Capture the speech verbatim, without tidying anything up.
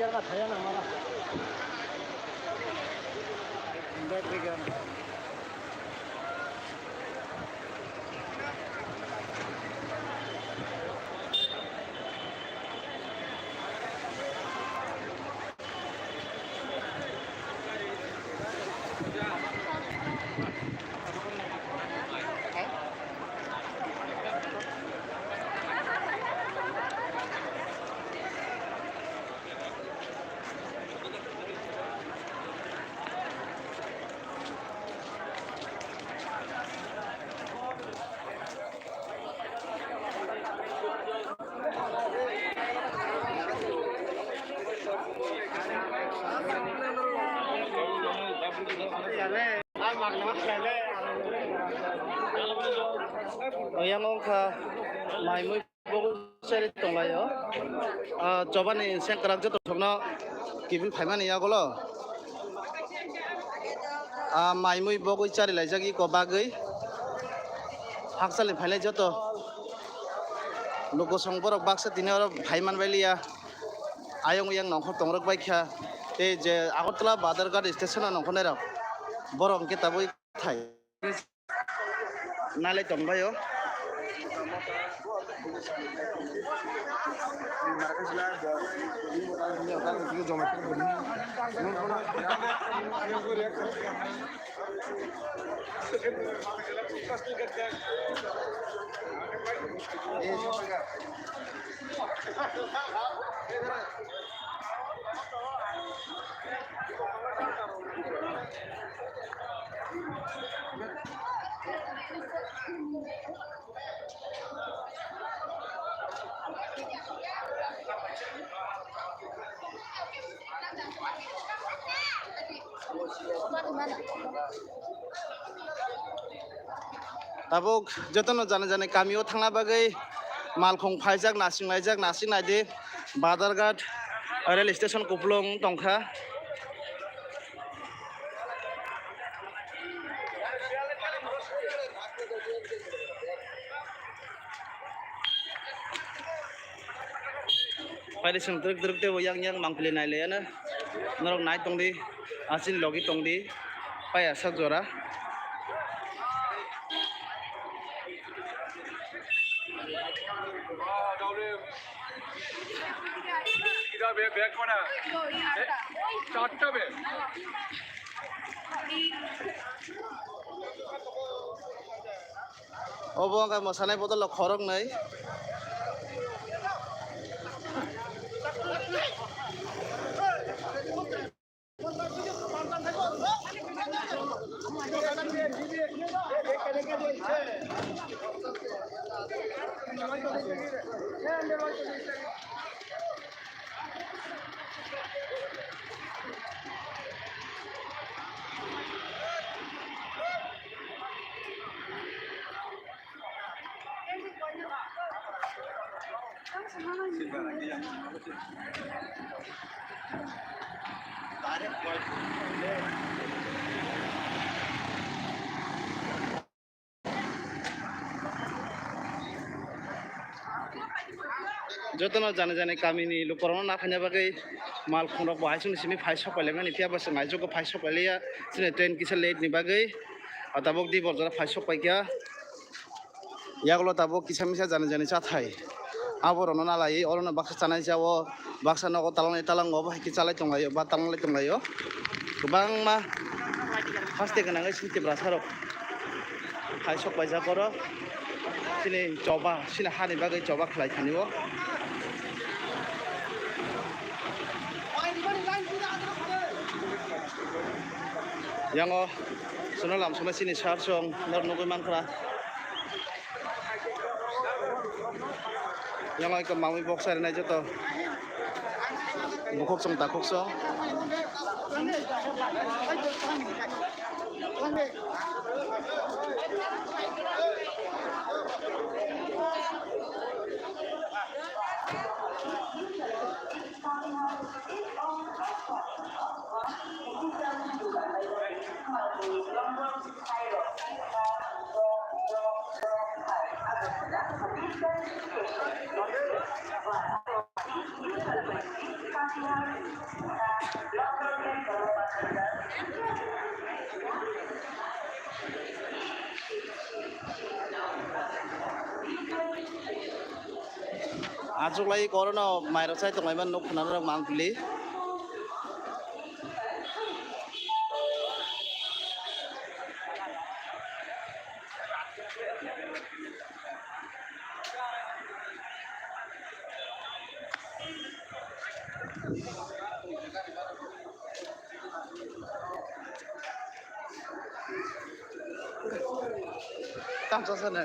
Yang wngkha mai mui bogwi chari tonglaio. Ah, chobani sengkrak joto thokno kiphil phaimani yagulo. Ah, mai mui bogwi chari laijak iko bagwi. Hakchalni phainai joto lukosong borok baksa tini oro phai manbailiya. Ayang uyang nongkhor tongrok baikha. Tei je Agartala Badharghat station o nongkhornairok borok hwnkhe tabuk thai. Nalai tongbaio. Tabuk jotono jani jani kamio thangna bagwi malkhung phaijak, nasing laijak, nasing naidi Badharghat rail station kupulung tongkha. Paidi chwng twrwk twrwk teibo yang yang mangpili nai laiya no. Norok nai tongdi, asini logi tongdi, paiya sak jora. Obo wngkha mwsanai bodol rok khoroknwi. Jotono jani jani kamini lukurokno naphaina bagwi malkhungrok bo hai chwngni simi phai sok pailaimani, phiya bo chwng aichugo phai sok pailaiya chini train kisa late ni bagwi. O tabuk di borjora phai sok paikha. Yagulo tabuk kisa misa jani jani chathai. Aborokno nalaiwi orono baksa chanai cha-o, baksa nogo talangnai talango, obo hai khe chalai tonglaio ba talanglai tonglaio. Kwbangma haste gwnangwi chini Tiprasarok hai sok paijak oro. Chini choba, chini hani bagwi choba khlai thani o. Yango Sonal Lamsongno chini sir song norok nugwi mankha. Yang iko mamwi boksa rinai joto. Bukhuk song takhuk song. Achuklai corona mairok chai tonglaimani nuk khwnarok mangpili. Tamo sa na.